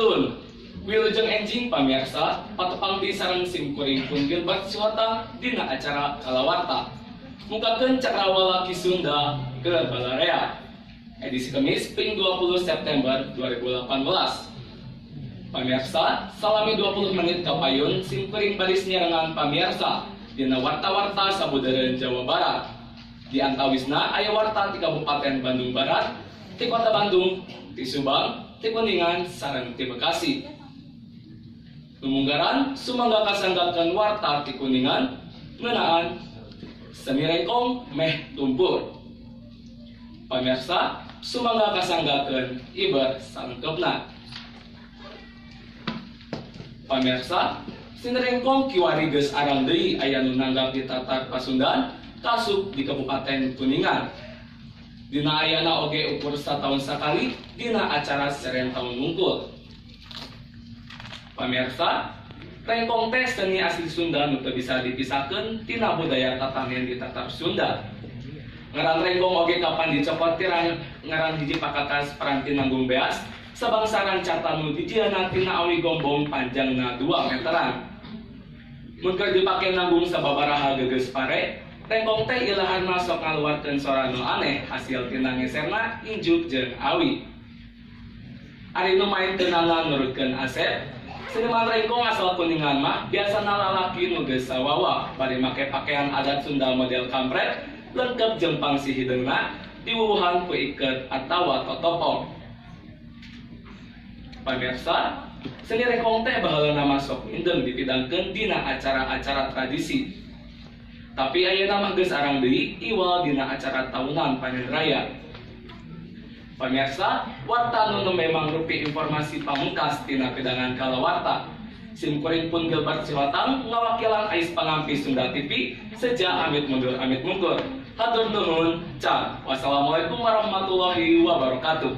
Ulun. Wilujeng enjing, pamirsa, patepang deui sareng sim kuring pun Gilbert Sihotang dina acara Kalawarta. Mukakeun cakrawala Ki Sunda ke Balarea. Edisi Kemis ping 20 September 2018. Pamirsa, salami 20 menit kapayun sim kuring baris nyarengan pamirsa dina warta-warta sabudeureun Jawa Barat. Di antawisna aya warta di Kabupaten Bandung Barat, di Kota Bandung, di Subang, di Kuningan, sareng di Bekasi. Lumunggaran, sumangga kasanggakeun warta di Kuningan ngeunaan seni rengkong meh tumpur. Pamirsa, sumangga kasanggakeun iber salengkepna. Pamirsa, seni rengkong kiwari geus arang deui aya nu nanggap di Tatar Pasundan, kasup di Kabupaten Kuningan. Dina ayana oge ukur sataun sakali dina acara seren taun wungkul. Pamirsa, rengkong teh seni asli Sunda nu teu bisa dipisahkeun tina budaya tatanen di Tatar Sunda. Ngaran rengkong oge kapan dicokot ti ngaran hiji pakakas peranti nanggung beas, sabangsa rancatan nu dijieunna tina awi gombong panjangna 2 meteran. Mun keur dipake nanggung sababaraha gegeus pare, rengkong teh ilaharna sok ngaluarkeun sora nu aneh hasil tina ngeserna injuk jeung awi. Ari nu maenkeunana nurutkeun Asep, seniman rengkong asal Kuningan mah biasana lalaki nu geus sawawa bari make pakaian adat Sunda model kampret lengkep jeung pangsi hideungna diwuwuhan ku iket atawa totopong. Pamirsa, seni rengkong teh baheulana mah sok mindeng dipidangkeun dina acara-acara tradisi. Tapi ayeuna mah geus arang deui iwal dina acara tahunan panen raya. Pamirsa, warta nu memang rupi informasi pamungkas tina pidangan Kalawarta. Sim kuring pun Gilbert Sihotang ngawakilan Ais Pangampi Sunda TV seja amit mundur amit mungkur. Hatur nuhun, cang. Wassalamualaikum warahmatullahi wabarakatuh.